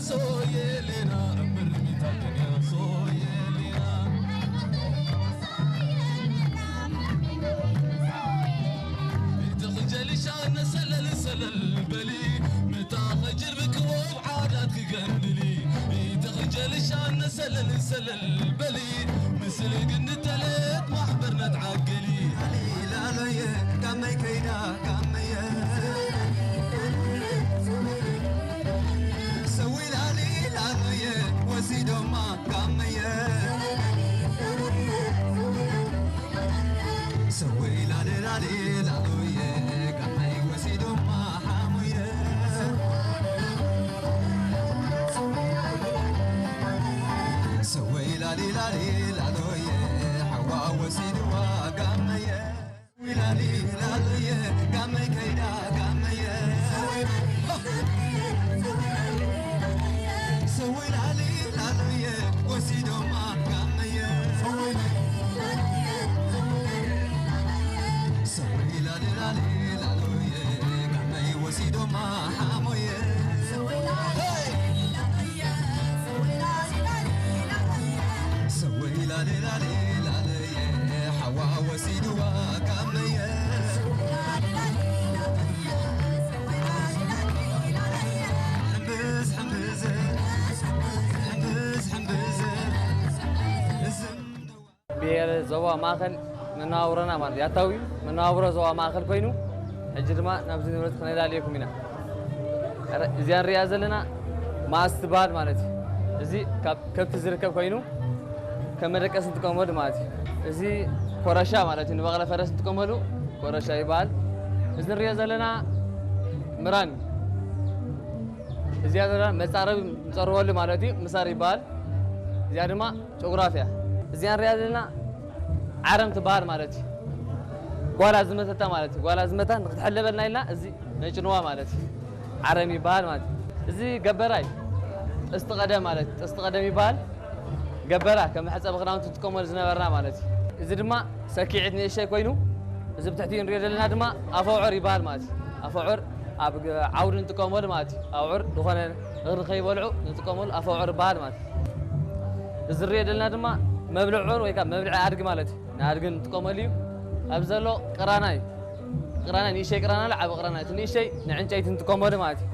ሶየሌና እምርሚታ ቅንያ ሶየሌና ኢትኽጀልሻ ነሰለል ሰለል በሊ ምታ ኸጅር ብክወብ ዓዳት ክገምድሊ ኢትኽጀልሻ ነሰለል ሰለል በሊ ምስል ግን ተለት ማሕበርነት ዓገሊ ላሎየ ጋመይ ከይዳ ጋመየ ሰዊላሊ ላሎየ ወሲዶማ ጋመየ ሰዊላሊ ላሊ ላሎየ ጋመይ ወሲዶማ ሓሙየ ሰዊላሊ ላሊ ላሎየ ሓዋ ወሲድዋ ጋመየ ብሔር ዞባ ማእኸል መነባብሮና ማለት እዩ ኣታዊ መነባብሮ ዞባ ማእኸል ኮይኑ ሕጂ ድማ ናብዚ ንብረት ክነዳልየኩም ኢና። እዚኣ ንሪኣ ዘለና ማእስ ትበሃል ማለት እዩ። እዚ ካብ ከብቲ ዝርከብ ኮይኑ ከም መደቀሲ ንጥቀመሉ ማለት እዩ። እዚ ኮረሻ ማለት እዩ። ንበቕለ ፈረስ ንጥቀመሉ ኮረሻ ይበሃል። እዚ ንሪኦ ዘለና ምራን እዩ። እዚኣ ዘለና መፃረቢ ንፀርበሉ ማለት እዩ። ምሳር ይበሃል። እዚኣ ድማ ጨጉራፍ እያ። እዚኣ ንሪኣ ዘለና ዓረም ትበሃል ማለት እዩ። ጓላ ዝመተታ ማለት እዩ። ጓላ ዝመታ ንክትሕለበልና ኢልና እዚ ነጭንዋ ማለት እዩ። ዓረም ይበሃል ማለት እዩ። እዚ ገበራ እዩ። ጥስቲ ቀደም ማለት እዩ። ጥስቲ ቀደም ይበሃል። ገበራ ከም መሕፀቢ ክዳውንቲ ትጥቀመሉ ዝነበርና ማለት እዩ። እዚ ድማ ሰኪዒት ንእሸይ ኮይኑ እዚ ብትሕቲ ንሪኦ ዘለና ድማ ኣፈውዕር ይበሃል ማለት እዩ። ኣፈውዕር ኣብ ዓውዲ ንጥቀመሉ ማለት እዩ። ኣውዕር ዝኾነ እኽሊ ከይበልዑ ንጥቀመሉ ኣፈውዕር ይበሃል ማለት እዩ። እዚ ንሪኦ ዘለና ድማ መብልዕ ዑር ወይ ከዓ መብልዒ ኣድጊ ማለት እዩ። ንኣድጊ ንጥቀመሉ እዩ። ኣብዚ ዘሎ ቅራና እዩ። ቅራና ንእሸይ ቅራና ኣሎ፣ ዓቢ ቅራና እቲ ንእሸይ ንዕንጨይቲ ንጥቀመሉ ማለት እዩ።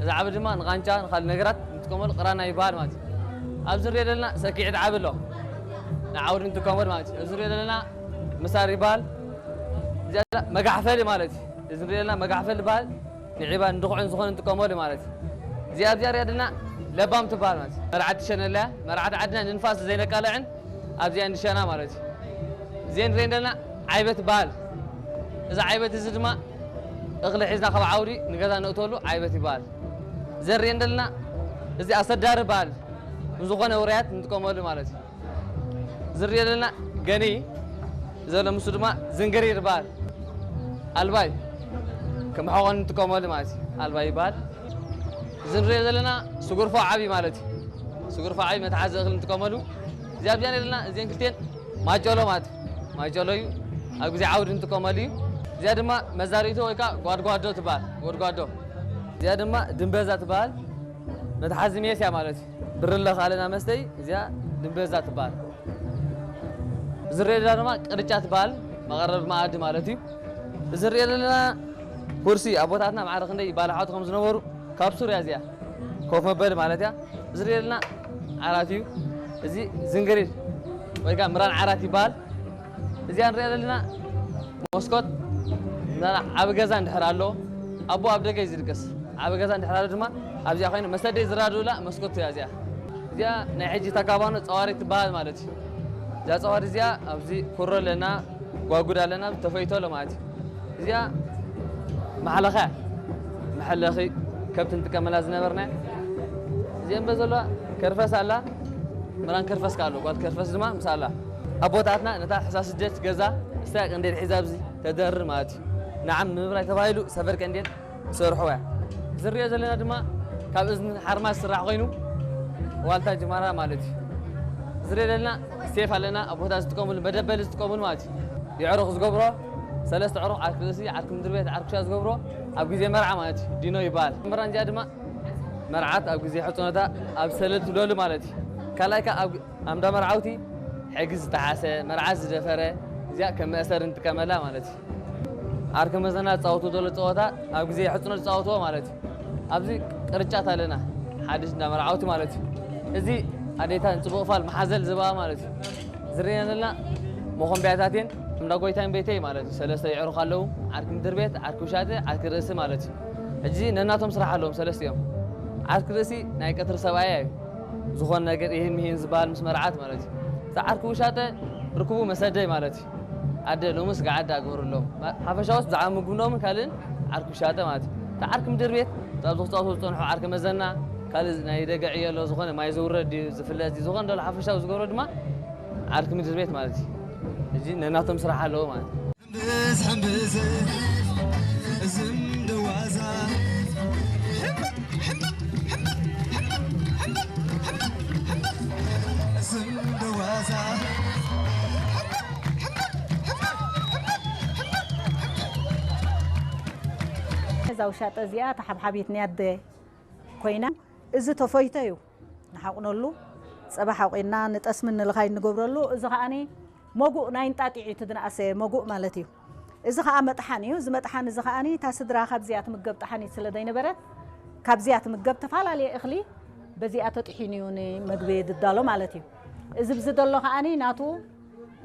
እዚ ዓቢ ድማ ንቓንጫ ንኻልእ ነገራት ንጥቀመሉ ቅራና ይበሃል ማለት እዩ። ኣብዚ ንሪኦ ዘለና ሰኪዕት ዓቢ ኣሎ። ንዓውዲ ንጥቀመሉ ማለት እዩ። እዚ ንሪኦ ዘለና ምሳር ይበሃል። እዚኣ መጋሕፈሊ ማለት እዩ። እዚ ንሪኦ ዘለና መጋሕፈሊ ይበሃል። ንዒባ ንድኹዕን ዝኾነ ንጥቀመሉ ማለት እዩ። እዚኣ ኣብዚኣ ንሪኣ ዘለና ለባም ትበሃል ማለት እዩ። መርዓት ትሸነላ እያ። መርዓት ዓድና ንንፋስ ዘይነቃልዕን ኣብዚኣ ንሸና ማለት እዩ። እዚአ ንሪኤን ዘለና ዓይበት ይበሃል። እዚ ዓይበት እዚ ድማ እኽሊ ሒዝና ካብ ዓውዲ ንገዛ ነእተሉ ዓይበት ይበሃል። ዘን ንሪኤን ዘለና እዚ ኣሰዳሪ ይበሃል። ንዝኾነ ውራያት ንጥቀመሉ ማለት እዩ። እዚ ንሪኦ ዘለና ገኒ ዘሎ ምስ ድማ ዝንግሪር ይበሃል። ኣልባይ ከም መሕቖኒ ንጥቀመሉ ማለት እዩ። ኣልባይ ይበሃል። እዚ ንሪኦ ዘለና ስጉርፎ ዓቢ ማለት እዩ። ስጉርፎ ዓቢ መትሓዚ እኽሊ ንጥቀመሉ። እዚኣ ኣብዚኣ ንሪኦ ዘለና እዚአን ክልቲአን ማጨሎ ማለት እዩ። ማጨሎ እዩ። ኣብ ግዜ ዓውዲ ንጥቀመሉ እዩ። እዚኣ ድማ መዛሪእቶ ወይ ከዓ ጓድጓዶ ትበሃል። ጎድጓዶ። እዚኣ ድማ ድምበዛ ትበሃል። መትሓዚ ሜስ እያ ማለት እዩ። ብርለ ካልእና መስተይ እዚኣ ድምበዛ ትበሃል። እዚ ንሪኦ ዘለና ድማ ቅርጫ ትበሃል። መቐረቢ መኣዲ ማለት እዩ። እዚ ንሪኦ ዘለና ኩርሲ ኣቦታትና ማዕረ ክንደይ ባላሓቱ ከም ዝነበሩ ካብ ሱር እያ እዚኣ። ኮፍ መበሊ ማለት እያ። እዚ ንሪኦ ዘለና ዓራት እዩ። እዚ ዝንግሪር ወይ ከዓ ምራን ዓራት ይበሃል። እዚኣ ንሪኣ ዘለና መስኮት ዓቢ ገዛ እንድሕር ኣሎ ኣቦ ኣብ ደገ እዩ ዝድቅስ። ዓቢ ገዛ እንድሕር ኣሎ ድማ ኣብዚኣ ኮይኑ መሰደይ ዝራድኡላ መስኮት እያ እዚኣ። እዚኣ ናይ ሕጂ ተካባኖ ፀዋሪት ትበሃል ማለት እዩ። እዛ ፀዋሪት እዚኣ ኣብዚ ኩሮ ኣለና፣ ጓጉድ ኣለና፣ ተፈይቶ ኣሎ ማለት እዩ። እዚኣ ማሕለኻ መሐለኺ ከብቲ ንጥቀመላ ዝነበርና። እዚኣ እምበ ዘለዋ ከርፈስ ኣላ፣ ምራን ከርፈስ ካሉ ጓል ከርፈስ ድማ ምስ ኣላ። ኣቦታትና ነታ ሕሳስ ደች ገዛ እስታ ቅንዴል ሒዛ ኣብዚ ተደርር ማለት እዩ። ንዓም ንምብራይ ተባሂሉ ሰፈር ቀንዴል ዝሰርሕዋ እያ። ዝሪኦ ዘለና ድማ ካብ እዝኒ ሓርማዝ ዝስራሕ ኮይኑ ዋልታ ጅማራ ማለት እዩ። ዝሪኦ ዘለና ሴፍ ኣለና፣ ኣቦታት ዝጥቀሙሉ መደበሊ ዝጥቀሙሉ ማለት እዩ። የዕሩኽ ዝገብሮ ሰለስተ ዕሩኽ ዓርኪ ርእሲ፣ ዓርኪ ምድሪ ቤት፣ ዓርኪ ሻ ዝገብሮ ኣብ ግዜ መርዓ ማለት እዩ። ዲኖ ይበሃል። መራን እዚኣ ድማ መርዓት ኣብ ግዜ ሕጽኖታ ኣብ ሰለል ትብለሉ ማለት እዩ። ካልኣይ ከኣ ኣብ ኣምዳ መርዓውቲ ሕጊ ዝጠሓሰ፣ መርዓት ዝደፈረ፣ እዚኣ ከም መእሰሪ ንጥቀመላ ማለት እዩ። ዓርኪ መዘና ዝጻወቱ ዘሎ ጸወታ ኣብ ግዜ ሕጽኖ ዝጻወትዎ ማለት እዩ። ኣብዚ ቅርጫት ኣለና፣ ሓድሽ እንዳ መርዓውቲ ማለት እዩ። እዚ ኣዴታ ንጽቡቕ ፋል መሓዘል ዝበኣ ማለት እዩ። ዝርየና ዘለና መኾንቢያታት እየን። እንዳ ጎይታይን ቤተይ ማለት እዩ። ሰለስተ ይዕሩኽ ኣለዉ። ዓርኪ ምድር ቤት፣ ዓርኪ ውሻጠ፣ ዓርኪ ርእሲ ማለት እዩ። ሕጂ ነናቶም ስራሕ ኣለዎም ሰለስቲኦም። ዓርኪ ርእሲ ናይ ቀትሪ ሰብኣያ እዩ። ዝኾነ ነገር ይህን ምሂን ዝበሃል ምስ መርዓት ማለት እዩ። እቲ ዓርኪ ውሻጠ ርክቡ መሰደይ ማለት እዩ። ኣደ ሎምስ ገዓዳ ግበሩሎም። ሓፈሻውስ ብዛዕባ ምግብኖምን ካልእን ዓርኪ ውሻጠ ማለት እዩ። እቲ ዓርኪ ምድር ቤት፣ ኣብዚ ክጻወቱ ዝጸንሑ ዓርኪ መዘና፣ ካልእ ናይ ደገ ዕዮ ኣሎ፣ ዝኾነ ማይ ዝውረድ ድዩ፣ ዝፍለጥ ድዩ፣ ዝኾነ ደሎ ሓፈሻዊ ዝገብሮ ድማ ዓርኪ ምድር ቤት ማለት እዩ። እዚ ነናቶም ስራሕ ኣለዎ ማለት እዩ። ሕምብስ ሕምብስ ዝም ደዋዛ ዝም ደዋዛ እዛ ውሻጠ እዚኣ ተሓብሓቢት ናይ ኣደ ኮይና፣ እዚ ተፈይቶ እዩ ንሓቑነሉ። ጸባ ሓቑና ንጠስምን ንልኻይ ንገብረሉ። እዚ ከኣኒ መጉእ ናይ እንጣጢዕ እዩ፣ እቲ ዝነኣሰ መጉእ ማለት እዩ። እዚ ከኣ መጥሓን እዩ። እዚ መጥሓን እዚ ከኣኒ እታ ስድራ ካብዚኣ ትምገብ ጠሓኒት ስለ ዘይነበረት፣ ካብዚኣ ትምገብ ተፈላለየ እኽሊ በዚኣ ተጥሒኑ እዩ ንመግቢ ዝዳሎ ማለት እዩ። እዚ ብዚ ዘሎ ከኣኒ ናቱ፣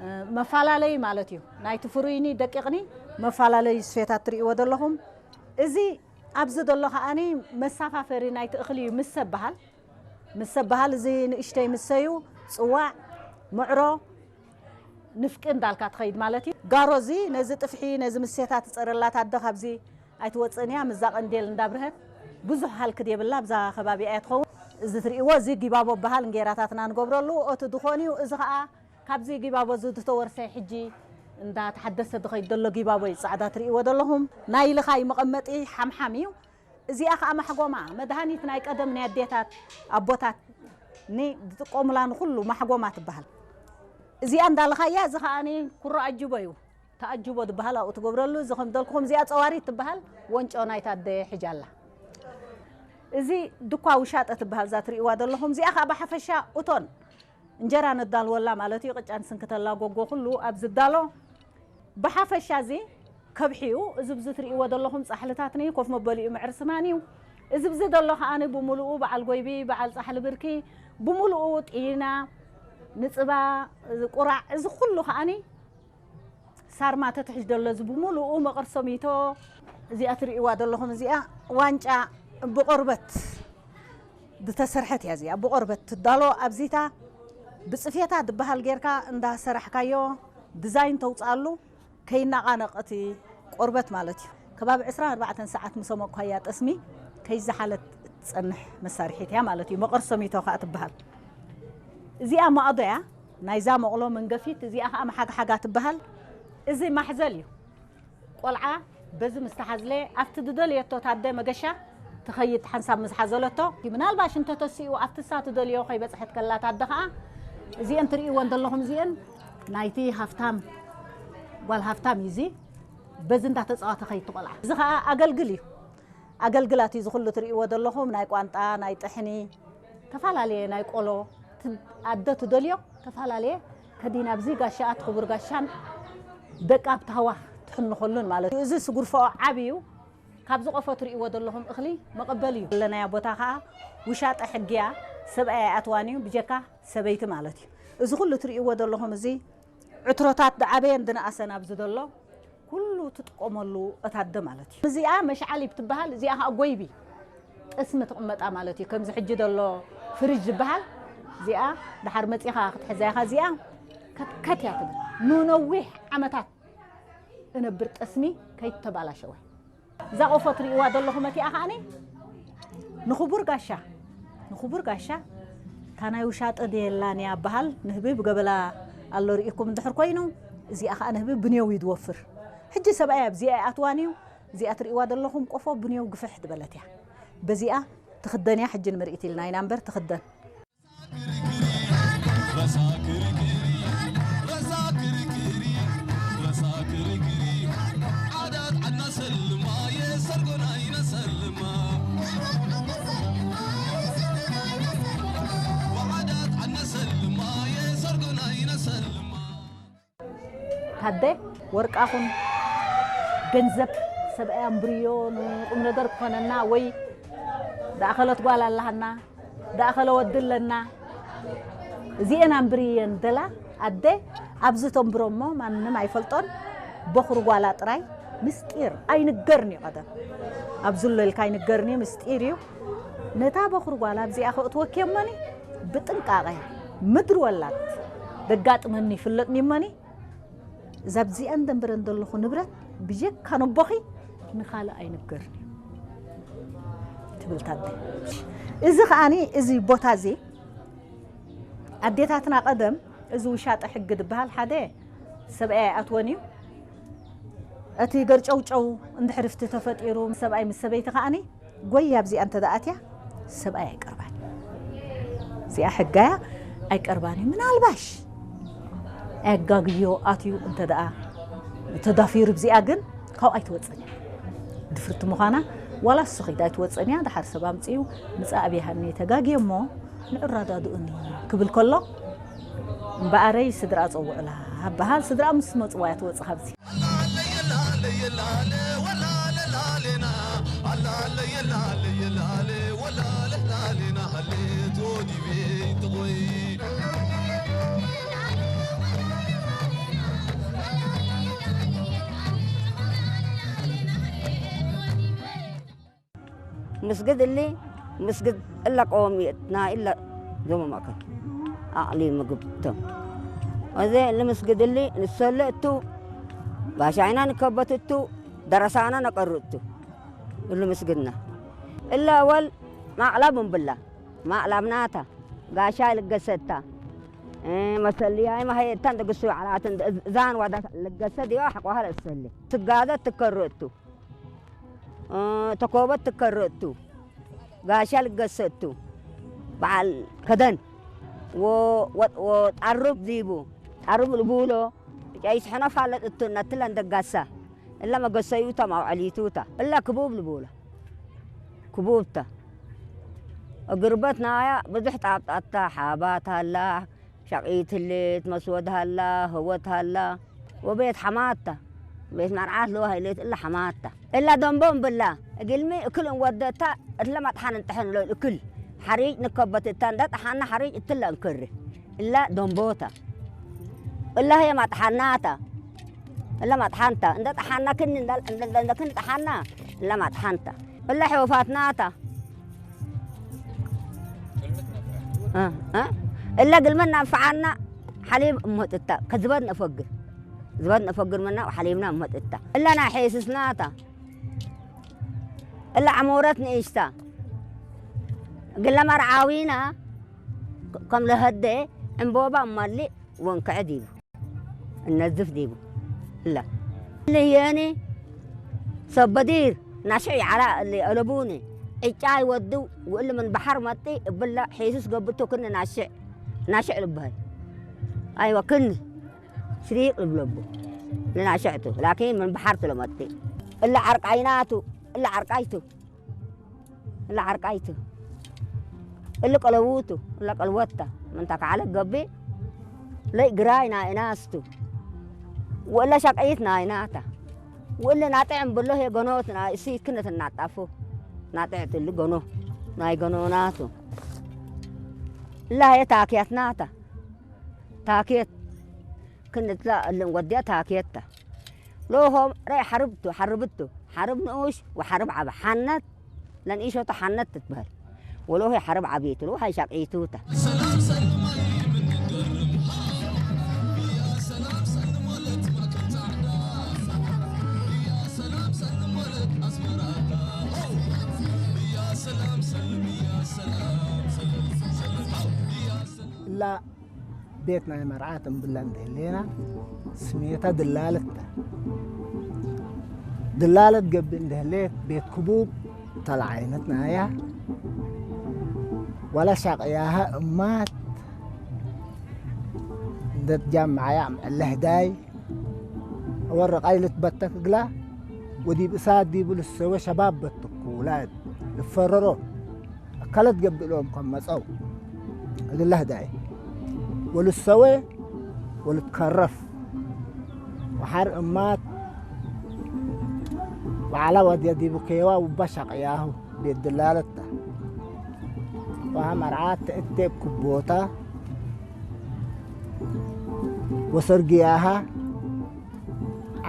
እ፣ መፈላለዪ ማለት እዩ። ናይቲ ፍሩይኒ ደቂቕኒ መፈላለዪ ስፌታት ትርእይዎ ዘለኹም። እዚ ኣብዚ ዘሎ ከኣኒ መሳፋፈሪ ናይቲ እኽሊ እዩ። ምስ ሰብሃል፣ ምስ ሰብሃል እዚ ንእሽተይ ምሰዩ ጽዋዕ፣ ምዕሮ፣ ንፍቂ እንዳልካ ትኸይድ ማለት እዩ። ጋሮ እዚ ነዚ ጥፍሒ፣ ነዚ ምሴታት ትጸረላ ኣደ ካብዚ ኣይትወጽእን እያ። ምስዛ ቀንዴል እንዳብርሀት ብዙሕ ሃልክድ የብላ ኣብዛ ከባቢ እያ ትኸውን። እዚ ትርእይዎ እዚ ጊባቦ በሃል እንጌራታትና ንገብረሉ ኦቲ ድኾን እዩ። እዚ ኸኣ ካብዚ ጊባቦ እዚ ዝተወርሰ ሕጂ እንዳተሓደሰ ዝኸይድ ዘሎ ጊባቦ እዩ። ጻዕዳ ትርእይዎ ዘለኹም ናይ ልኻይ መቐመጢ ሓምሓም እዩ። እዚኣ ኸኣ ማሕጎማ መድሃኒት ናይ ቀደም ናይ ኣዴታት ኣቦታት ኒ ዝጥቀሙላ ንኹሉ ማሕጎማ ትበሃል። እዚኣ እንዳልኻያ እዚ ኸኣኒ ኩሮ ኣጅቦ እዩ። ተኣጅቦ ዝበሃል ኣብኡ ትገብረሉ። እዚ ከም ደልኩኹም እዚኣ ጸዋሪት ትበሃል። ወንጮ ናይታ ኣደ ሕጂ ኣላ። እዚ ድኳ ውሻጠ ትበሃል እዛ ትርእይዋ ዘለኹም። እዚኣ ኸኣ ብሓፈሻ እቶን እንጀራ ነዳልወላ ማለት እዩ። ቅጫ ንስንክተላ ጎጎ ኩሉ ኣብ ዝዳሎ ብሓፈሻ እዚ ከብሒ እዩ። እዚ ብዚ ትርእይዎ ዘለኹም ጻሕልታት ኒ ኮፍ መበሊኡ ምዕርስማን እዩ። እዚ ብዚ ዘሎ ከኣኒ ብምሉኡ በዓል ጎይቢ፣ በዓል ጻሕሊ ብርኪ፣ ብምሉኡ ጢና፣ ንጽባ፣ ቁራዕ፣ እዚ ኩሉ ከኣኒ ሳርማ ተትሕሽ ዘሎ እዚ ብምሉኡ መቐርሰሚቶ። እዚኣ ትርእይዋ ዘለኹም እዚኣ ዋንጫ ብቆርበት ዝተሰርሐት እያ። እዚኣ ብቆርበት ትዳሎ ኣብዚታ ብጽፌታ ዝበሃል ጌርካ እንዳሰራሕካዮ ዲዛይን ተውፅኣሉ ከይናቓነቕ እቲ ቆርበት ማለት እዩ። ከባቢ ዕስራን ኣርባዕተን ሰዓት ምስ ኣሞቕካያ ጠስሚ ከይዘሓለት እትጸንሕ መሳርሒት እያ ማለት እዩ። መቐርሰሚቶ ከኣ ትበሃል። እዚኣ ማእዶ እያ። ናይዛ መቕሎ መንገፊት እዚኣ ከኣ መሓግሓጋ ትበሃል። እዚ ማሕዘል እዩ። ቆልዓ በዚ ምስ ተሓዝለ ኣብቲ ዝደልየቶ ታደ መገሻ ትኸይድ ሓንሳብ ምስ ሓዘለቶ። ምናልባሽ እንተተሲኡ ኣብቲ እሳ ትደልዮ ከይበጽሐት ከላ ታደ ከኣ እዚአን ትርእይወን ዘለኹም እዚአን ናይቲ ሃፍታም ጓል ሃፍታም እዩ። እዚ በዚ እንዳተጻወተ ከይድ ቆልዓ። እዚ ከኣ ኣገልግል እዩ። ኣገልግላት እዩ። እዚ ኩሉ ትርእይዎ ዘለኹም ናይ ቋንጣ፣ ናይ ጥሕኒ፣ ተፈላለየ ናይ ቆሎ ት-፣ ኣደ ትደልዮ ተፈላለየ ከዲና ኣብዚ ጋሻኣ እቲ ክቡር ጋሻን ደቃ ኣብቲ ሃዋ ትሕንኸሉን ማለት እዩ። እዚ ስጉርፈኦ ዓቢ እዩ። ካብዚ ቆፎ ትርእይዎ ዘለኹም እኽሊ መቐበል እዩ። ዘለናዮ ቦታ ከኣ ውሻጠ ሕጊያ ሰብኣይ ኣይኣትዋን እዩ፣ ብጀካ ሰበይቲ ማለት እዩ። እዚ ኩሉ ትርእይዎ ዘለኹም እዚ ዕትሮታት ዝዓበየን ዝነኣሰን ኣብዚ ዘሎ ኩሉ ትጥቀመሉ እታ ኣደ ማለት እዩ። እዚኣ መሽዓሊብ ትበሃል፣ እዚኣ ከኣ ጎይቢ ጥስሚ ትቕመጣ ማለት እዩ። ከምዚ ሕጂ ዘሎ ፍሪጅ ዝበሃል፣ እዚኣ ድሓር መጺኻ ክትሕዛ ኢኻ። እዚኣ ከትከት እያ ትብል። ንነዊሕ ዓመታት እነብር ጠስሚ ከይተባላሸወ። እዛ ቆፎ ትርእይዋ ዘለኹም እቲኣ ከኣኒ ንኽቡር ጋሻ፣ ንኽቡር ጋሻ እታ ናይ ውሻጠ ድየላን እያ በሃል ንህቢ ብገበላ ኣሎ ርኢኩም እንድሕር ኮይኑ፣ እዚኣ ከኣ ንህቢ ብኔው እዩ ዝወፍር። ሕጂ ሰብኣይ ኣብዚኣ ይኣትዋን እዩ። እዚኣ ትርእይዋ ዘለኹም ቆፎ ብኔው ግፍሕ ዝበለት እያ። በዚኣ ትኽደን እያ። ሕጂ ንምርኢት ኢልና ኢና እምበር ትኽደን። ኣደ ወርቃኹን ገንዘብ ሰብኣይ ኣንብርዮ ንቁም ነገር ክኾነና ወይ ደኣኸለት ጓል ኣለሃና ደኣኸለ ወዲ ኣለና እዚኤን ኣንብርየን ደላ ኣደ ኣብዚ ተንብሮ እሞ ማንም ኣይፈልጦን በኹሪ ጓላ ጥራይ ምስጢር ኣይንገርን እዩ ቀደም ኣብዚ ኣሎ ኢልካ ኣይንገርን እዩ ምስጢር እዩ ነታ በኹሪ ጓላ ኣብዚኣ ከእትወኪ እሞኒ ብጥንቃቐ ምድሪ ወላድ ደጋጥመኒ ይፍለጥኒ እሞኒ እዛ ኣብዚኣን ደንበረን ዘለኹ ንብረት ብጀካ ነቦኺ ንኻልእ ኣይንገርን እዩ ትብል ታደ እዚ ከዓኒ እዚ ቦታ እዚ ኣዴታትና ቀደም እዚ ውሻጠ ሕጊ ዝበሃል ሓደ ሰብኣይ ኣይኣትወን እዩ እቲ ገርጨውጨው እንድሕርፍቲ ተፈጢሩ ሰብኣይ ምስ ሰበይቲ ከዓኒ ጎያ ኣብዚኣ እንተ ደኣ ኣትያ ሰብኣይ ኣይቀርባን እዚኣ ሕጋያ ኣይቀርባን እዩ ምናልባሽ ኣጋግዮ ኣትዩ እንተ ደኣ ተዳፊሩ ብዚኣ ግን ካብኡ ኣይትወፅን እያ ድፍርቲ ምዃና ዋላ እሱ ኺድ ኣይትወፅን እያ ድሓር ሰብ ኣምፅኡ ምፃእ ኣብያሃኒ ተጋግዮ እሞ ንዕራዳድኡኒ ክብል ከሎ እምበኣረይ ስድራ ጸውዕላ በሃል ስድራ ምስ መጽዋ እያ ትወጽእ ካብዚ ምስግድ እሊ ምስግድ እላ ቆሚትና ኢላ ዞሞ ማእከል ኣቕሊ ምግብቶም እዚ እሊ ምስግድ እሊ ንሰለ እቱ ባሻይና ንከበት እቱ ደረሳና ነቀሩ እቱ እሉ ምስግድና እላ ወል ማዕላ ብንብላ ማዕላ ብናታ ጋሻ ልገሰታ መሰልያ ማሀየታን ደግሱ ዓላትን እዛን ዋዳ ልገሰ ዲዋ ሓቋሃ ለእሰለ ስጋዘ ትከሩ እቱ ተኮበት ትከርእ እቱ ጋሻ ልገሰ እቱ በዓል ከደን ጣሩብ ዲቡ ጣሩብ ልቡሎ ጨይስሕኖ ፋለጥ እቱ ነትለ እንደጋሳ እለ መገሰዩቶም ኣውዐሊቱታ እለ ክቡብ ልቡላ ክቡብታ እግርበት ናያ ብዙሕ ጣብጣታ ሓባት ኣላ ሸቒት ህሌት መስወድ ሃላ ህወት ሃላ ወቤት ሓማታ ቤት መርዓት ለዋ ህሌት እላ ሓማታ እላ ደንቦም ብላ እግልሚ እክል እንወደታ እትለ ማጥሓን እንጥሕን ሎ እክል ሓሪጭ ንከበት እታ እንዳ ጠሓና ሓሪጭ እትለ እንክሪ እላ ደንቦታ እላ ህየ ማጥሓናታ እላ ማጥሓንታ እንዳ ጠሓና ክኒ እንዳ ክኒ ጠሓና እላ ማጥሓንታ እላ ሕወፋትናታ እለ ግልመ እናንፈዓና ሓሊብ እመጥታ ከዝበድ ነፈግር ዝበድ ነፈግር መና ሓሊብና እመጥታ እለ ናይ ሐየስስናታ እለ ዓሞረት ንእሽታ ግለ መርዓዊና ከም ለሀደ ዕምቦባ እማሊ ወንክዐ ዲቡ እነዝፍ ዲቡ እለ እለ የኒ ሰበዲር ናሽዕ ይዓላ እለ አለቡኒ ዕጫ ይወድው ውእሊ ምን በሐር መጢ እብለ ሒሱስ ገብቶ ክኒ ናሽዕ ናሽዕ ልበሀል አይወ ክኒ ሽሪቅ ልብለቡ ንናሽዕቱ ላኪን ምን በሐር ትለመጢ እለ ዓርቃይናቱ እለ ዓርቃይቱ እለ ዓርቃይቱ እለ ቀለውቱ እለ ቀልወታ ምንታ ከዓለ ገቢ ለይ ግራይ ናይናስቱ ወእለ ሸቀይት ናይናታ ወእለ ናጥዕም ብሎ ሄ ገኖት ናይ እሲ ክነት እናጣፉ ናጥዕት እሊ ገኖ ናይ ገኖናቱ እላ ሄ ታክያት ናታ ታክየት ክንትላ እልን ወዲያ ታክየታ ሎሆም ራይ ሓርብቱ ሓርብቱ ሓርብ ንኡሽ ወሓርብ ዓበ ሓነት ለንኢሾቶ ሓነት ትትበሃል ወሎሄ ሓርብ ዓብይቱ ሎ ሃይ ሻቅይቱታ እላ ቤት ናይ መርዓት እምብላ እንተህሌና ስሜታ ድላለታ ድላለት ገብእ እንደህሌት ቤት ክቡብ ተለዓይነት ናያ ዋላ ሻቅያሃ እማት እንደትጃም መዓያ ምዕለህዳይ ወረቃይ ልትበተክ እግላ ወዲብ እሳት ዲቡ ልሰወ ሸባብ በትኩ ውላድ ልፈረሮ ኣካለት ገብእ ሎም ከም መጸው እግለ ህዳይ ወልሰወ ወልትከረፍ ወሓር እማት፣ ወዓላ ወድያ ዲቡ ኬዋ ውባ ሻቅያሁ ቤት ድላለታ። ወሃ መርዓት ተእቴብ ክቦታ፣ ወሰርግያሃ፣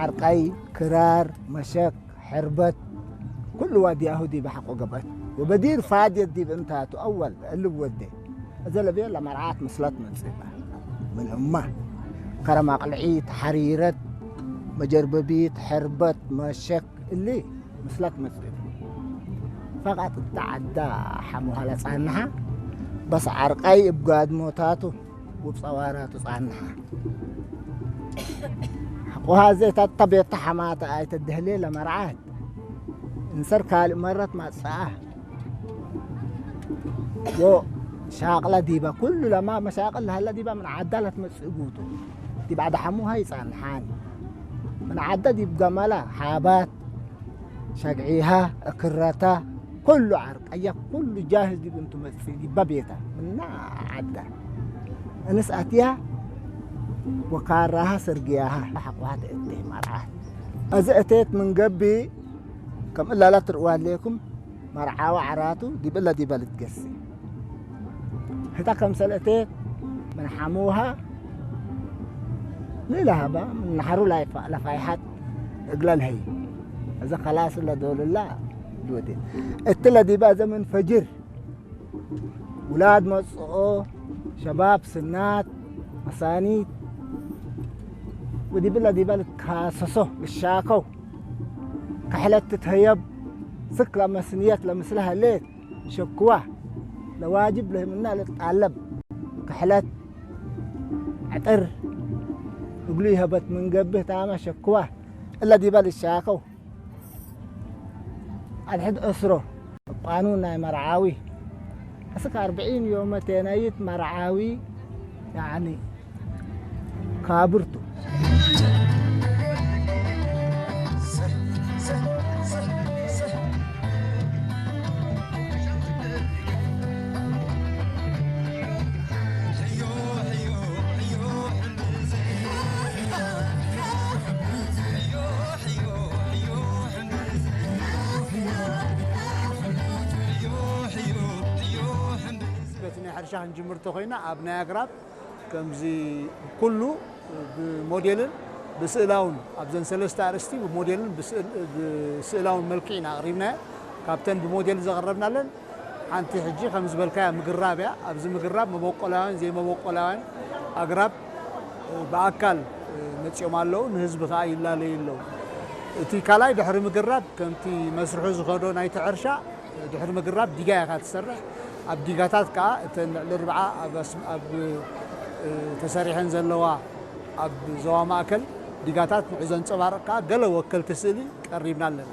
ዓርቃይ፣ ክራር፣ መሸክ፣ ሕርበት፣ ኩሉ ዋድያሁ ዲብ ሓቆ ገብአት። ወበዲር ፋድየት ዲብ እንታቱ አወል እልብ ወዴ። እዘ ለቤ ለመርዓት ምስለት መንጽባ። ምን እማ ከረም አቅልዒት፣ ሓሪረት፣ መጀርበቢት፣ ሕርበት፣ መሸክ እሊ ምስለት መንጽባ። ፈቃጥ እታ ዓዳ ሓሙሃ ለጻንሓ፣ በስ ዓርቃይ እብ ጋድሞታቱ ውብ ጸዋራ ትጻንሓ። ሐቆሃ ዘይ ታታ ቤታ ሐማታ ኣይተድህሌ ለመርዓት። እንሰር ካልእ መረት ማጽኣ። ወ ሻቅላ ዲባ ኩሉ ለማ መሻቅል ለሃላ ዲባ ምን ዓዳ ለትመጽእ ጉቱ። ዲብ ዓዳ ሐሙሃ ይጻንሓን። ምን ዓዳ ዲብ ገመላ ሓባት ሸግዒሃ፣ እክረታ፣ ኩሉ ዓርቀያ፣ ኩሉ ጃህዝ ዲብ እንቱ መጽእ ዲባ ቤታ፣ ምና ዓዳ። እንስ ኣትያ ወካራሃ ሰርግያሃ፣ ሓቁሃ ተእቴ መርዓት። እዚ እቴት ምን ገቢ፣ ከም እላላ ትርእዋ ኣለኩም፣ መርዓዋ ዓራቱ ዲብ እላ ዲባ ልትገሲ። ህታ ከምሰል እቴት ምን ሓሙሃ ንላሃባ ምን ናሕሩ ላይፋ-፣ ለፋይሓት እግላ ልሀይ። እዘ ከላስ ለዶልላ ልወዴ። እት ለዲባ እዘ ምን ፈጅር ውላድ መጽኦ፣ ሸባብ ስናት፣ መሳኒት ወዲብ ለዲባ ልትካሰሶ ልሻከው። ከሕለት ትትሀየብ ስክ ለመስንየት ለምስለ ሀሌት። ሸክዋ ለዋጅብ ለህምና ልጣለብ ክሕለት ዕጥር እግሉ ይሀበት ምን ገብህ ታመ ሸክዋ እለ ዲበ ልሻከው። አድሕድ እስሮ ቃኑን ናይ መርዓዊ እስክ አርብዒን ዮመ ቴናይት መርዓዊ ያዕኒ ካብርቱ። በቲ ናይ ሕርሻ ክንጅምር እንተኾይና፣ ኣብ ናይ ኣግራብ ከምዚ ኩሉ ብሞዴልን ብስእላውን፣ ኣብዘን ሰለስተ ኣርእስቲ ብሞዴልን ብስእል-፣ ብስእላውን መልክዕ ኢና ኣቕሪብናዮ። ካብተን ብሞዴል ዘቕረብናለን ሓንቲ ሕጂ ከም ዝበልካያ ምግራብ እያ። ኣብዚ ምግራብ መበቆላውያን፣ ዘይመበቆላውያን ኣግራብ ብኣካል መጺኦም ኣለዉ፣ ንህዝቢ ከኣ ይላለዩ ኣለዉ። እቲ ካልኣይ ድሕሪ ምግራብ ከምቲ መስርሑ ዝኸዶ ናይቲ ሕርሻ ድሕሪ ምግራብ ዲጋ ኢኻ ትሰርሕ። ኣብ ዲጋታት ከኣ እተን ልዕሊ ርብዓ ኣብ ኣስ-፣ ኣብ፣ እ፣ ተሰሪሐን ዘለዋ ኣብ ዞባ ማእከል ዲጋታት ንዑ ዘንጸባርቕ ከኣ ገለ ወከልቲ ስእሊ ቀሪብና ኣለና።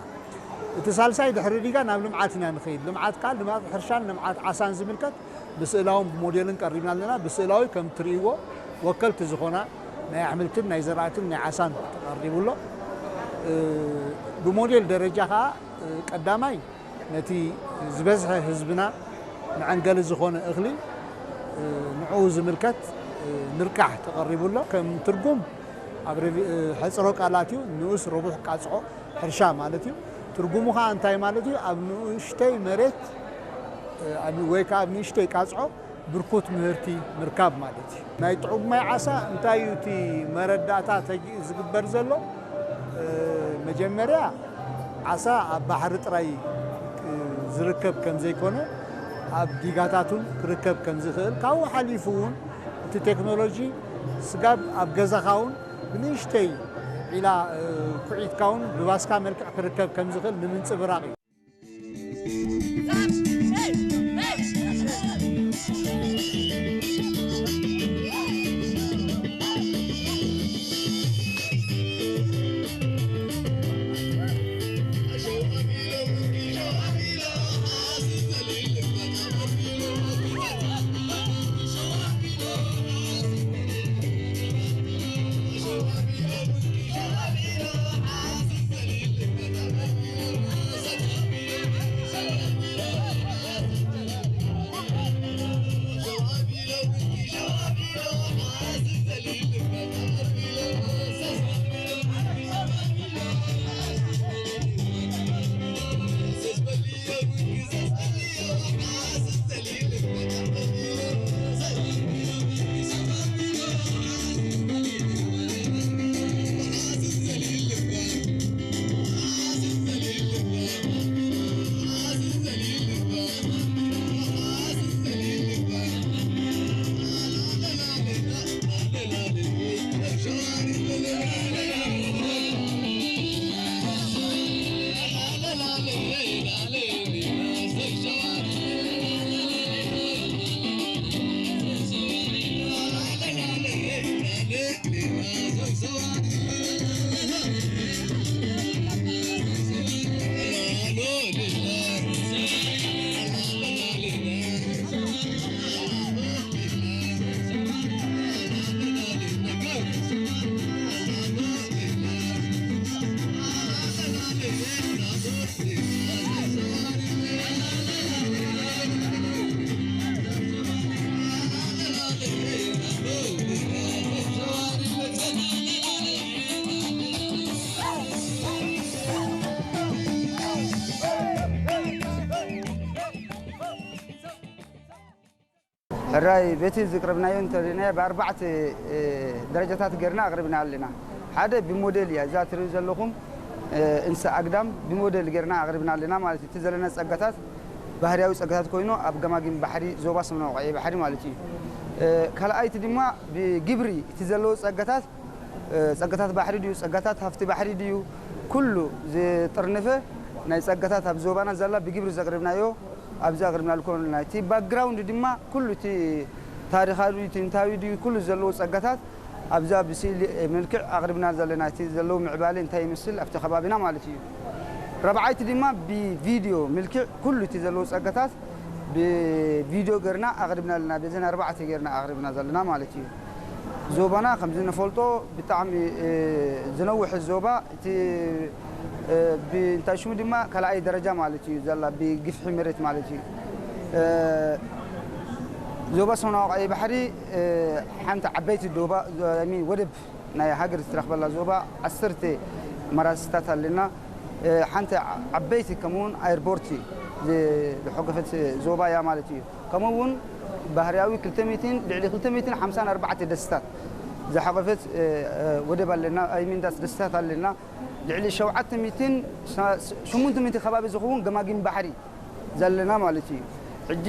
እቲ ሳልሳይ ድሕሪ ዲጋ ናብ ልምዓት ኢና ንኸይድ። ልምዓት ከኣ ልምዓት ሕርሻን ልምዓት ዓሳን ዝምልከት ብስእላውን ብሞዴልን ቀሪብና ኣለና። ብስእላዊ ከም ትርእይዎ ወከልቲ ዝኾና ናይ ኣሕምልትን ናይ ዘራእትን ናይ ዓሳን ተቐሪቡ ኣሎ። እ፣ ብሞዴል ደረጃ ከኣ፣ እ፣ ቀዳማይ ነቲ ዝበዝሐ ህዝብና መዐንገሊ ዝኾነ እኽሊ፣ እ፣ ንዕኡ ዝምልከት፣ እ፣ ንርቃሕ ተቐሪቡ ኣሎ። ከም ትርጉም ኣብ ረቢ-፣ እ፣ ሕጽሮ ቃላት እዩ። ንኡስ ረቡሕ ቃጽዖ ሕርሻ ማለት እዩ። ትርጉሙ ኸኣ እንታይ ማለት እዩ? ኣብ ንኡሽተይ መሬት፣ እ፣ ኣብ፣ ወይ ከኣ ኣብ ንእሽተይ ቃጽዖ ብርኩት ምህርቲ ምርካብ ማለት እዩ። ናይ ጥዑም ማይ ዓሳ እንታይ እዩ እቲ መረዳእታ ተጊ-፣ ዝግበር ዘሎ? እ፣ መጀመርያ ዓሳ ኣብ ባሕሪ ጥራይ፣ እ፣ ዝርከብ ከም ዘይኮነ፣ ኣብ ዲጋታት እውን ክርከብ ከም ዝኽእል፣ ካብኡ ሓሊፉ እውን እቲ ቴክኖሎጂ ስጋብ ኣብ ገዛኻ እውን ብንእሽተይ ዒላ፣ እ፣ ኩዒትካ እውን ብባስካ መልክዕ ክርከብ ከም ዝኽእል ንምንጽብራቕ እዩ። ሕራይ በቲ ዝቅረብናዮ እንተሪእናዮ ብኣርባዕተ፣ እ፣ ደረጃታት ጌርና ኣቕሪብና ኣለና። ሓደ ብሞዴል እያ፣ እዛ ትሪኡ ዘለኹም፣ እ፣ እንስሳ ኣግዳም ብሞዴል ጌርና ኣቕሪብና ኣለና ማለት እዩ። እቲ ዘለና ጸጋታት ባህርያዊ ጸጋታት ኮይኑ ኣብ ገማጊም ባሕሪ ዞባ ሰሜናዊ ቀይሕ ባሕሪ ማለት እዩ። እ፣ ካልኣይቲ ድማ ብግብሪ እቲ ዘለዎ ጸጋታት፣ እ፣ ጸጋታት ባሕሪ ድዩ፣ ጸጋታት ሃፍቲ ባሕሪ ድዩ፣ ኩሉ ዝጥርንፈ ናይ ጸጋታት ኣብ ዞባና ዘላ ብግብሪ ዘቕሪብናዮ ኣብዚ ኣቕሪብናልኩም ኣለና። እቲ ባክግራውንድ ድማ ኩሉ እቲ ታሪኻዊ ድዩ፣ ጥንታዊ ድዩ፣ ኩሉ ዘለዎ ጸጋታት ኣብዛ ብስእሊ መልክዕ ኣቕሪብና ዘለና። እቲ ዘለዎ ምዕባለ እንታይ ይመስል ኣብቲ ከባቢና ማለት እዩ። ራብዓይቲ ድማ ብቪድዮ መልክዕ ኩሉ እቲ ዘለዎ ጸጋታት ብቪድዮ ገርና ኣቕሪብና ኣለና። በዘን ኣርባዕተ ገርና ኣቕሪብና ዘለና ማለት እዩ። ዞባና ከምዚ ንፈልጦ ብጣዕሚ፣ እ፣ ዝነውሐ ዞባ፣ እቲ፣ እ፣ ብ-፣ እንታይ ሽሙ ድማ ካልኣይ ደረጃ ማለት እዩ ዘላ ብግፍሒ መሬት ማለት እዩ። እ፣ ዞባ ሰሜናዊ ቀይሕ ባሕሪ፣ እ፣ ሓንቲ ዓበይቲ ዶባ፣ ዞ-፣ I mean ወደብ ናይ ሃገር ዝትረኽበላ ዞባ ዓሰርተ መራስታት ኣለና። እ፣ ሓንቲ ዓበይቲ ከምኡውን ኣየርፖርቲ ዝ-፣ ዝሓቆፈት ዞባ እያ ማለት እዩ። ከምኡ እውን ባህርያዊ ክልተ ሚእትን፣ ልዕሊ ክልተ ሚእትን ሓምሳን ኣርባዕተ ደስታት ዝሓቆፈት፣ እ፣ እ፣ ወደብ ኣለና፣ ኣይሚንዳስ ደስታት ኣለና። ልዕሊ ሸውዓተ ሚእትን ሸሞንተ ሚእቲ ከባቢ ዝኸውን ገማጊም ባሕሪ ዘለና ማለት እዩ። ሕጂ፣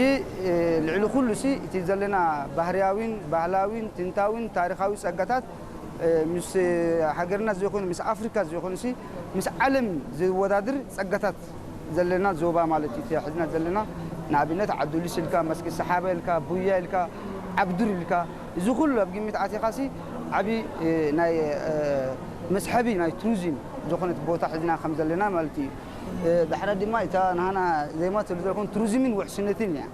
እ፣ ልዕሊ ኩሉ ሲ እቲ ዘለና ባህርያዊን ባህላዊን ጥንታዊን ታሪኻዊ ጸጋታት፣ እ፣ ምስ ሃገርና ዘይኮነ፣ ምስ ኣፍሪካ ዘይኮነ ሲ ምስ ዓለም ዝወዳድር ጸጋታት ዘለና ዞባ ማለት እዩ። እቲ ሕዝና ዘለና ንኣብነት ዓብዱሊስ ኢልካ፣ መስጊድ ሰሓባ ኢልካ፣ ቡያ ኢልካ፣ ዓብዱር ኢልካ፣ እዚ ኩሉ ኣብ ግምት ኣቲኻሲ ዓቢ፣ እ፣ ናይ፣ እ፣ መስሐቢ ናይ ቱሪዝም ዝኾነት ቦታ ሕዝና ከም ዘለና ማለት እዩ። እ፣ ዳሕራ ድማ እታ ናህና ዘይማ ትብል ዘለኹም ቱሪዝምን ውሕስነትን እያ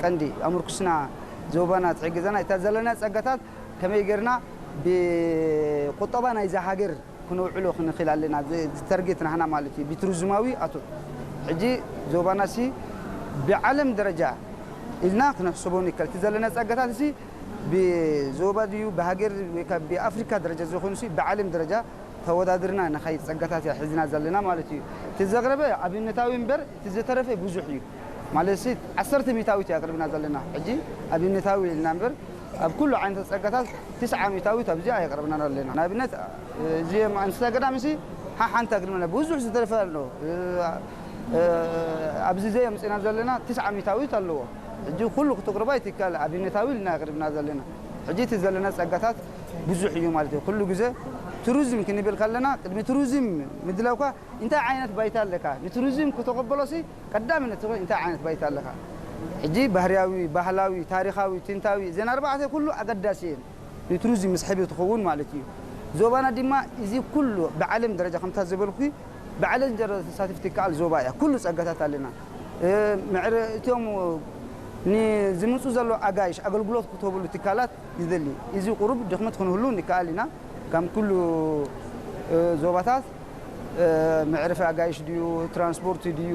ቀንዲ ኣምርኩስና ዞባና ትሕግዘና። እታ ዘለና ጸጋታት ከመይ ጌርና ብቁጠባ ናይዛ ሃገር ክነውዕሎ ክንኽእል ኣለና። ዝ-፣ ዝተርጌት ናህና ማለት እዩ። ብቱሪዝማዊ ኣቶ ሕጂ ዞባና ሲ ብዓለም ደረጃ ኢልና ክነሕስቦ ንከል። እቲ ዘለና ጸጋታት ሲ ብዞባ ድዩ ብሃገር ወይ ካብ ብኣፍሪካ ደረጃ ዝኾኑ ሲ ብዓለም ደረጃ ተወዳድርና ንኸይድ ጸጋታት እያ ሒዝና ዘለና ማለት እዩ። እቲ ዘቕረበ ኣብነታዊ እምበር እቲ ዝተረፈ ብዙሕ እዩ። ማለት ሲ ዓሰርተ ሚእታዊት እያ ኣቕሪብና ዘለና። ሕጂ ኣብነታዊ ኢልና እምበር ኣብ ኩሉ ዓይነት ጸጋታት ትስዓ ሚእታዊት ኣብዚ ኣየቕረብናን ኣለና። ንኣብነት፣ እዚ ኣንስሳ ገዳም ሲ ሓ-፣ ሓንቲ ኣቕሪብና፣ ብዙሕ ዝተረፈ ኣሎ። ኣብዚ ዘየምጽእና ዘለና ትስዓ ሚእታዊት ኣለዎ። ሕጂ ኩሉ ክትቕርቦ ኣይትከኣል፣ ኣብነታዊ ኢልና ኣቕሪብና ዘለና። ሕጂ እቲ ዘለና ጸጋታት ብዙሕ እዩ ማለት እዩ። ኩሉ ግዜ ቱሪዝም ክንብል ከለና፣ ቅድሚ ቱሪዝም ምድላውካ እንታይ ዓይነት ባይታ ኣለካ? ንቱሪዝም ክተቐበሎሲ ቀዳምነት ትኾን እንታይ ዓይነት ባይታ ኣለካ? ሕጂ ባህርያዊ፣ ባህላዊ፣ ታሪኻዊ፣ ጥንታዊ፣ እዘን ኣርባዕተ ኩሉ ኣገዳሲ እየን። ንቱሪዝም መስሕብ ትኸውን ማለት እዩ። ዞባና ድማ እዚ ኩሉ ብዓለም ደረጃ ከምታ ዝበልኩ ብዓለም ደረጃ ተሳትፍቲ ይከኣል ዞባ እያ። ኩሉ ጸጋታት ኣለና። እ፣ ምዕረ-፣ እቶም ንዝምጹ ዘሎ ኣጋይሽ ኣገልግሎት ክትህብሉ ትካላት ይደሊ። እዚ ቁሩብ ድኽመት ክንህሉ ንከኣል ኢና። ከም ኩሉ፣ እ፣ ዞባታት፣ እ፣ መዕረፊ ኣጋይሽ ድዩ፣ ትራንስፖርት ድዩ፣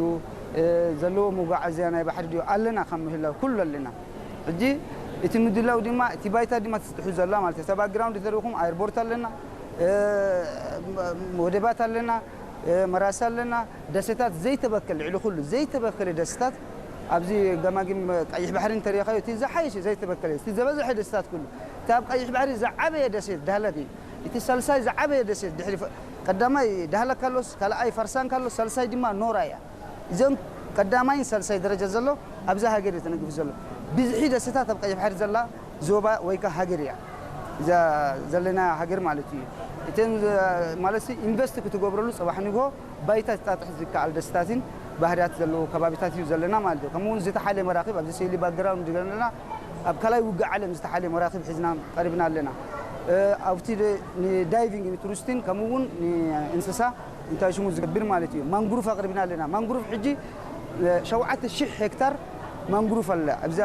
እ፣ ዘለዎ መጓዓዝያ ናይ ባሕሪ ድዩ ኣለና፣ ካብ ምህላው ኩሉ ኣለና። ሕጂ እቲ ምድላው ድማ፣ እቲ ባይታ ድማ ትስጥሑ ዘላ ማለት እዩ። እታ ባክግራውንድ ተሪኹም፣ ኣየርፖርት ኣለና፣ እ፣ ወደባት ኣለና፣ እ፣ መራሲ ኣለና፣ ደሴታት ዘይተበከለ፣ ልዕሊ ኩሉ ዘይተበከለ ደሴታት ኣብዚ ገማጊም ቀይሕ ባሕሪ እንተሪእኻዮ፣ እቲ ዝሓየሸ ዘይተበከለ፣ እቲ ዝበዝሐ ደሴታት ኩሉ፣ እቲ ኣብ ቀይሕ ባሕሪ ዝዓበየ ደሴት ዳህላክ እዩ። እቲ ሳልሳይ ዝዓበየ ደሴት ድሕሪ ፈ-፣ ቀዳማይ ዳህላክ ካሎስ፣ ካልኣይ ፋርሳን ካሎስ፣ ሳልሳይ ድማ ኖራ እያ። እዚኦም ቀዳማይን ሳልሳይ ደረጃ ዘሎ ኣብዛ ሃገር እዩ ተነጊፉ ዘሎ። ብዝሒ ደሴታት ኣብ ቀይሕ ባሕሪ ዘላ ዞባ ወይ ከኣ ሃገር እያ። እዛ ዘለና ሃገር ማለት እዩ። እተን ዘ-፣ ማለት ሲ ኢንቨስት ክትገብረሉ ጽባሕ ንግሆ ባይታ ዝጣጥሕ ዝከኣል ደሴታትን ባህርያት ዘለዎ ከባቢታት እዩ ዘለና ማለት እዩ። ከምኡ እውን ዝተሓለ መራኽብ ኣብዚ ስእሊ ባክግራውንድ ዘለና ኣብ ካልኣይ ውግእ ዓለም ዝተሓለ መራኽብ ሒዝና ቀሪብና ኣለና። እ፣ ኣብቲ ደ-፣ ንዳይቪንግ ንቱሪስትን ከምኡ እውን ንእንስሳ እንታይ ሽሙ ዝገብር ማለት እዩ። ማንግሩፍ ኣቕሪብና ኣለና። ማንግሩፍ ሕጂ፣ እ፣ ሸውዓተ ሺሕ ሄክታር ማንግሩፍ ኣለ ኣብዛ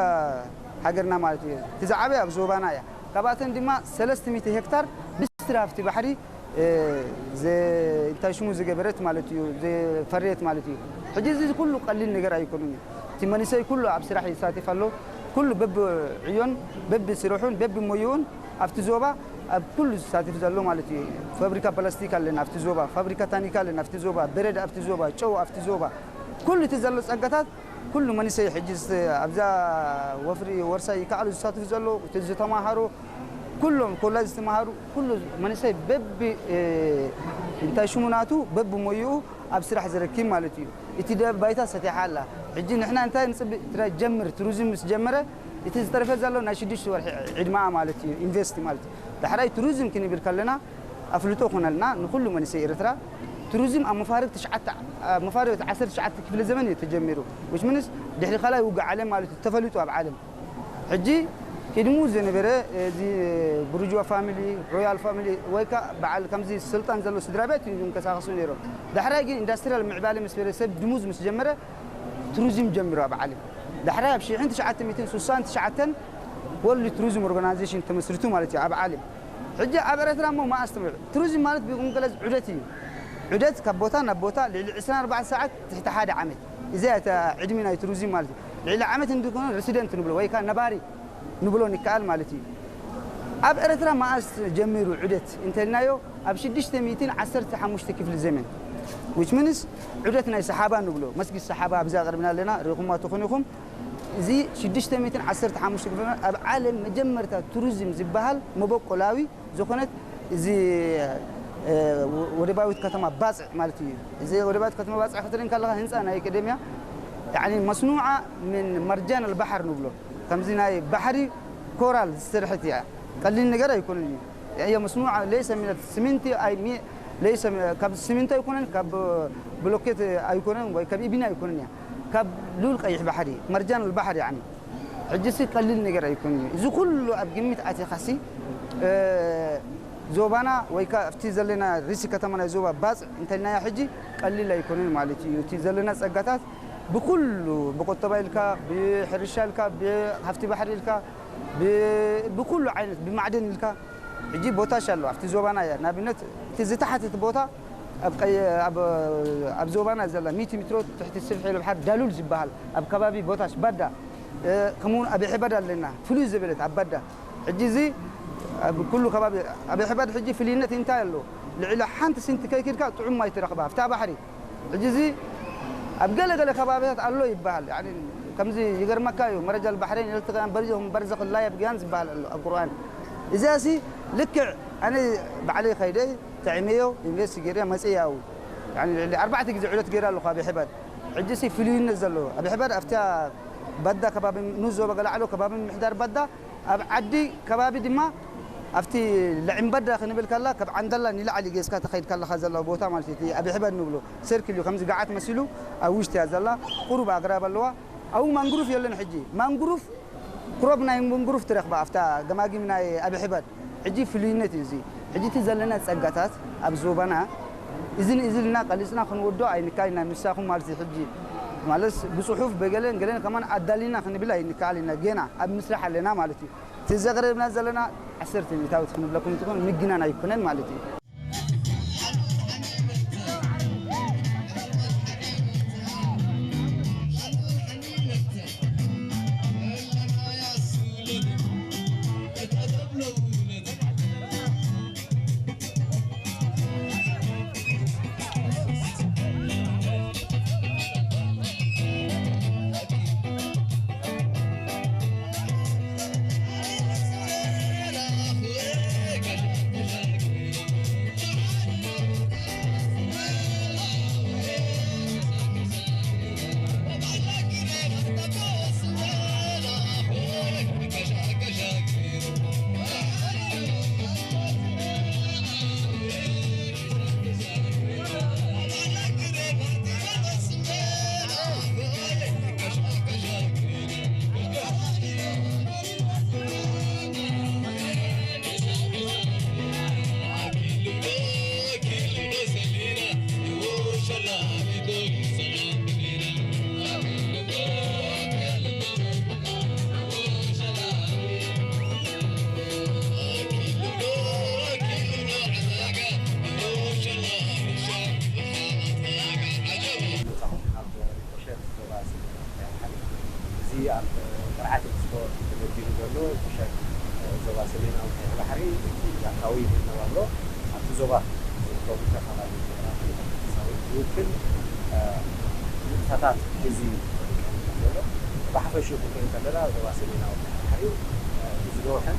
ሃገርና ማለት እዩ። እቲ ዝዓበየ ኣብ ዞባና እያ። ካብኣተን ድማ ሰለስተ ሚእቲ ሄክታር ኢንዱስትሪ ሃፍቲ ባሕሪ እ፣ ዘ-፣ እንታይ ሽሙ ዝገበረት ማለት እዩ፣ ዘፈረየት ማለት እዩ። ሕጂ እዚ ኩሉ ቀሊል ነገር ኣይኮኑን እዩ። እቲ መንእሰይ ኩሉ ኣብ ስራሕ ይሳተፍ ኣሎ። ኩሉ በብዕዮን በብስርሑን በብሞይኡን ኣብቲ ዞባ ኣብ ኩሉ ዝሳተፍ ዘሎ ማለት እዩ። ፋብሪካ ፕላስቲክ ኣለና ኣብቲ ዞባ፣ ፋብሪካ ታኒካ ኣለና ኣብቲ ዞባ፣ በረድ ኣብቲ ዞባ፣ ጨው ኣብቲ ዞባ፣ ኩሉ እቲ ዘሎ ጸጋታት ኩሉ መንእሰይ ሕጂ ዝ-፣ ኣብዛ ወፍሪ ወርሳይ ይከኣሉ ዝሳተፍ ዘሎ፣ እቲ ዝተማሃሩ፣ ኩሎም ኮላጅ ዝተማሃሩ፣ ኩሉ መንእሰይ በቢ፣ እ፣ እንታይ ሽሙ ናቱ በቢ ሞይኡ ኣብ ስራሕ ዝረክብ ማለት እዩ። እቲ ደ-፣ ባይታ ሰቲሓ ኣላ። ሕጂ ንሕና እንታይ ንጽብእ? ትራ-፣ ጀምር፣ ቱሪዝም ምስ ጀመረ፣ እቲ ዝተረፈ ዘሎ ናይ ሽዱሽተ ወርሒ ዕድመኣ ማለት እዩ፣ ኢንቨስት ማለት እዩ። ዳሕራይ ቱሪዝም ክንብል ከለና፣ ኣፍልጦ ኮነልና ንኹሉ መንእሰይ ኤርትራ፣ ቱሪዝም ኣብ መፋርቅ ትሽዓተ፣ ኣብ መፋርቅ ዓሰርተ ትሽዓተ ክፍለ ዘመን እዩ ተጀሚሩ። Which means ድሕሪ ካልኣይ ውግእ ዓለም ማለት እዩ፣ ተፈሊጡ ኣብ ዓለም። ሕጂ ቅድሙ ዝነበረ፣ እዚ ቡርጅዋ ፋሚሊ፣ ሮያል ፋሚሊ፣ ወይ ከኣ በዓል ከምዚ ስልጣን ዘሎ ስድራ ቤት እዩ ዝንቀሳቐሱ ነይሮም። ዳሕራይ ግን ኢንዳስትሪያል ምዕባለ ምስ በለ፣ ሰብ ድሙዝ ምስ ጀመረ፣ ቱሪዝም ጀሚሩ ኣብ ዓለም። ዳሕራይ ኣብ ሽሕን ትሽዓተ ሚእትን ስሳን ትሽዓተን ወርልድ ቱሪዝም ኦርጋናይዜሽን ተመስሪቱ ማለት እዩ ኣብ ዓለም። ሕጂ ኣብ ኤርትራ እሞ መኣስ ትምዕ? ቱሪዝም ማለት ብእንግሊዝ ዑደት እዩ። ዑደት ካብ ቦታ ናብ ቦታ ልዕሊ ዕስራን ኣርባዕተን ሰዓት ትሕቲ ሓደ ዓመት። እዚ እያ እታ ዕድሚ ናይ ቱሪዝም ማለት እዩ። ልዕሊ ዓመት እንድኮነ ሬሲደንት ንብሎ ወይ ከኣ ነባሪ ንብሎ ንከኣል ማለት እዩ። ኣብ ኤርትራ መኣስ ጀሚሩ ዑደት እንተልናዮ፣ ኣብ ሽዱሽተ ሚእትን ዓሰርተ ሓሙሽተ ክፍሊ ዘመን። Which means ዑደት ናይ ሰሓባ ንብሎ፣ መስጊድ ሰሓባ ኣብዚ ኣቕርብና ኣለና፣ ርኢኹማ ትኾኑ ኢኹም። እዚ ሽዱሽተ ሚእትን ዓሰርተ ሓሙሽተ ክፍሊ ዘመን ኣብ ዓለም መጀመርታ ቱሪዝም ዝበሃል መበቆላዊ ዝኾነት እዚ፣ እ፣ ወደባዊት ከተማ ባጽዕ ማለት እዩ። እዚ ወደባዊት ከተማ ባጽዕ ክትርኢ ከለኻ ህንጻ ናይ ቀደም እያ። ያዕኒ መስኑዓ ምን መርጃን ኣልባሕር ንብሎ። ከምዚ ናይ ባሕሪ ኮራል ዝስርሐት እያ። ቀሊል ነገር ኣይኮነን እዩ። እያ መስኑዓ ለይሰ ሚነት ስሚንቲ ኣይ ሚ-፣ ለይሰ ሚ-፣ ካብ ስሚንቶ ኣይኮነን፣ ካብ ብሎኬት ኣይኮነን፣ ወይ ካብ ኢቢና ኣይኮነን እያ። ካብ ልኡል ቀይሕ ባሕሪ፣ መርጃን ኣልባሕር ያዕኒ። ሕጂ ሲ ቀሊል ነገር ኣይኮነን እዩ። እዚ ኩሉ ኣብ ግምት ኣቲኻሲ፣ እ፣ ዞባና ወይ ከኣ ኣብቲ ዘለና ርእሲ ከተማ ናይ ዞባ ባጽዕ እንተልናያ ሕጂ ቀሊል ኣይኮነን ማለት እዩ። እቲ ዘለና ጸጋታት ብኩሉ፣ ብቁጠባ ኢልካ፣ ብሕርሻ ኢልካ፣ ብሃፍቲ ባሕሪ ኢልካ፣ ብ-፣ ብኩሉ ዓይነት፣ ብማዕድን ኢልካ፣ ሕጂ ቦታሽ ኣሎ ኣብቲ ዞባና እያ። ንኣብነት እቲ ዝተሓተተ ቦታ ኣብ ቀይ-፣ ኣብ፣ ኣብ ዞባና ዘላ ሚእቲ ሜትሮ ትሕቲ ስፍሒ ባሕሪ ዳሉል ዝበሃል ኣብ ከባቢ ቦታሽ ባዳ፣ እ፣ ከምኡውን ኣብ ሕበድ ኣለና ፍሉይ ዝበለት ኣብ ባዳ። ሕጂ እዚ ኣብ ኩሉ ከባቢ ኣብ ሕበድ ሕጂ ፍልይነት እንታይ ኣሎ? ልዕሊ ሓንቲ ስንቲ ከይኪድካ ጥዑም ማይ ትረኽባ ኣብታ ባሕሪ። ሕጂ እዚ ኣብ ገለ ገለ ከባቢታት ኣሎ ይበሃል። ያኒ ከምዚ ይገርመካ እዩ፣ መረጃ ኣልባሕረይን የልተቅያን በርዘኹም በርዘኽ ላ የብግያን ዝበሃል ኣሎ ኣብ ቁርኣን። እዚኣሲ ልክዕ ኣነ ባዕለይ ከይደ ጥዕመዮ፣ ኢንቨስት ገይረ መፅእ ያው። ያኒ ልዕሊ ኣርባዕተ ግዜ ዑደት ገይረ ኣለኹ ኣብ ሕበድ። ሕጂ ሲ ፍልይነት ዘለዎ ኣብ ሕበድ ኣብታ ባዳ ከባቢ ንዞበ ገላዕሎ ከባቢ ምምሕዳር ባዳ ኣብ ዓዲ ከባቢ ድማ ኣብቲ ልዕምበዳ ክንብል ከላ ካብ ዓንደላ ንላዕሊ ጌስካ ተኸይድ ከለኻ ዘሎ ቦታ ማለት እዩ። እቲ ኣብ ሕበድ ንብሎ ሰርክል እዩ፣ ከምዚ ገዓት መሲሉ ኣብ ውሽጢ እያ ዘላ። ቁሩብ ኣግራብ ኣለዋ። ኣብኡ ማንግሩፍ የለን። ሕጂ ማንግሩፍ ክሮብ ናይ ማንግሩፍ ትረኽባ ኣብታ ገማጊም ናይ ኣብ ሕበድ። ሕጂ ፍሉይነት እዩ እዚ። ሕጂ እቲ ዘለና ጸጋታት ኣብ ዞባና እዝን እዝን ኢልና ቀሊጽና ክንወዶ ኣይንካይና። ምሳኹም ማለት እዩ። ሕጂ ማለት ብጽሑፍ በገለን ገለን ከማን ኣዳሊና ክንብል ኣይንከኣል ኢና። ገና ኣብ ምስራሕ ኣለና ማለት እዩ። እቲ ዘቕረብና ዘለና ዓሰርተ ሚእታዊት ክንብለኩም እንትኾን ምግናን ኣይኮነን ማለት እዩ። ኣብ ቅርዓት ኤክስፖ ተደርዲሩ ዘሎ ዕሸል ዞባ ሰሜናዊ ቀይሕ ባሕሪ እቲ ጃካዊ መነባብሮ ኣብቲ ዞባ ዝርከቡ ዝተፈላለዩ ብሄራትን ሕብረተሰባትን ዝውክል ንጥፈታት ሒዙ እዩ ቀሪቡ ዘሎ። ብሓፈሽኡ ክንርኢ ከለና ዞባ ሰሜናዊ ቀይሕ ባሕሪ እቲ ዝነውሐን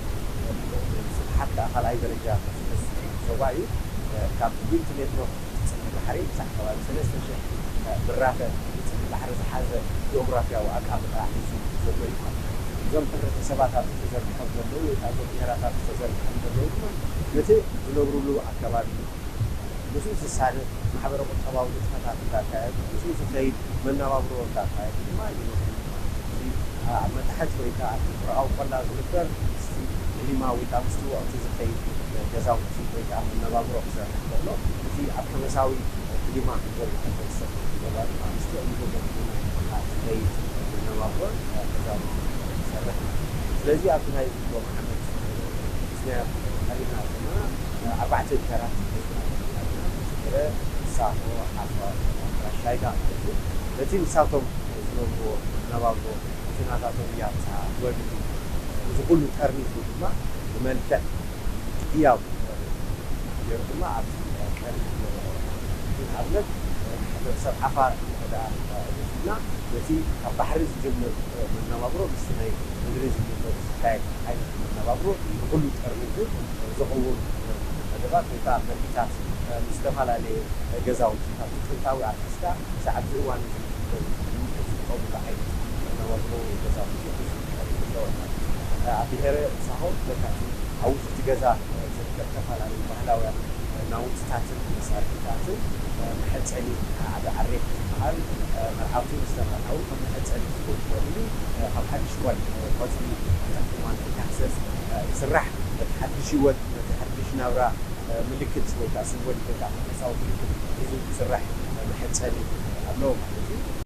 ስፍሓት ከዓ ካልኣይ ደረጃ ዝሕዝ ዞባ እዩ። ካብ ሚእቲ ሜትሮ ጽልሊ ባሕሪ ክሳዕ ከባቢ ሰለስተ ሽሕ ብራኸ ጽልሊ ባሕሪ ዝሓዘ ጂኦግራፊያዊ ኣቃምጣ ሒዙ ዘሎ እዩ ማለት እዩ። እዞም ሕብረተሰባት ኣብዚ ተዘርጊሖም ዘለዉ ወይ ከዓ እዞም ብሄራት ኣብዚ ተዘርጊሖም ዘለዉ ድማ ነቲ ዝነብሩሉ ኣከባቢ ምስኡ ዝሳነ ማሕበረ ቁጠባዊ ንጥፈታት እንዳካየዱ ምስኡ ዝኸይድ መነባብሮ እንዳካየዱ ድማ ይነብሩ ማለት እዩ። እዚ ኣብ መታሕት ወይ ከዓ ኣብቲ ቁርኣዊ ቆላ ዝግበር ምስቲ ክሊማ ወይ ከዓ ምስቲ ወቕቲ ዝኸይድ ገዛውቲ ወይ ከዓ መነባብሮ ክሰርሕ ከሎ እቲ ኣብ ከበሳዊ ክሊማ ዘሎ ሕብረተሰብ ገዛ ድማ ምስቲ ኣምጎ ገሊኡ ዝኸይድ መነባብሮን ገዛውቲ ክሰርሕ ማለት እዩ። ስለዚ ኣብዚ ናይ ሎሚ ዓመት ስናይ ቀሪብና ዘለና ኣርባዕተ ብሄራት ሒዝና ኢና ቀሪብና። ትግረ፣ ሳሆ፣ ዓፋር፣ ራሻይዳ ማለት እዩ። ነቲ ንሳቶም ዝነብርዎ መነባብሮ እቲ ናታቶም ያታ ወግዲ እዚ ኩሉ ጠርኒፉ ድማ ብመልክዕ ህያው ገይሩ ድማ ኣብዚ ቀሪቡ ኣሎ። ንኣብነት ንሕብረተሰብ ዓፋር እንተ ደኣ ወሲድና ነቲ ካብ ባሕሪ ዝጅምር መነባብሮ ምስቲ ናይ ምድሪ ዝጅምር ዝካየድ ዓይነት መነባብሮ ንኹሉ ጠርኒፉ ዝቕውም መደባት ወይ ከዓ መርኢታት ምስ ዝተፈላለየ ገዛውቲ ካብቲ ጥንታዊ ኣትሒዝካ ክሳዕ ኣብዚ እዋን እዚ ዝጥቀምሉ ዓይነት መነባብሮ ገዛውቲ ሒዙ ቀሪቡ ኣሎ ማለት እዩ። ኣብ ብሄረ ሳሆ በካቲ ኣብ ውሽጢ እቲ ገዛ ዝርከብ ዝተፈላለዩ ባህላውያን ናውትታትን መሳርሒታትን መሐፀኒ ዓቢ ዓሬት ዝበሃል መርዓውቲ ምስ ተመርዓዉ ከም መሐፀኒ ክኸውን ክኽእሉ ካብ ሓድሽ ጓል ቆፅሊ ተሕኩማን ተካህሰስ ይስራሕ። ነቲ ሓድሽ ህይወት ነቲ ሓድሽ ናብራ ምልክት ወይ ከዓ ስምቦሊክ ወይ ከዓ መንፈሳዊ ምልክት ሒዙ ክስራሕ መሐፀኒ ኣለዎ ማለት እዩ።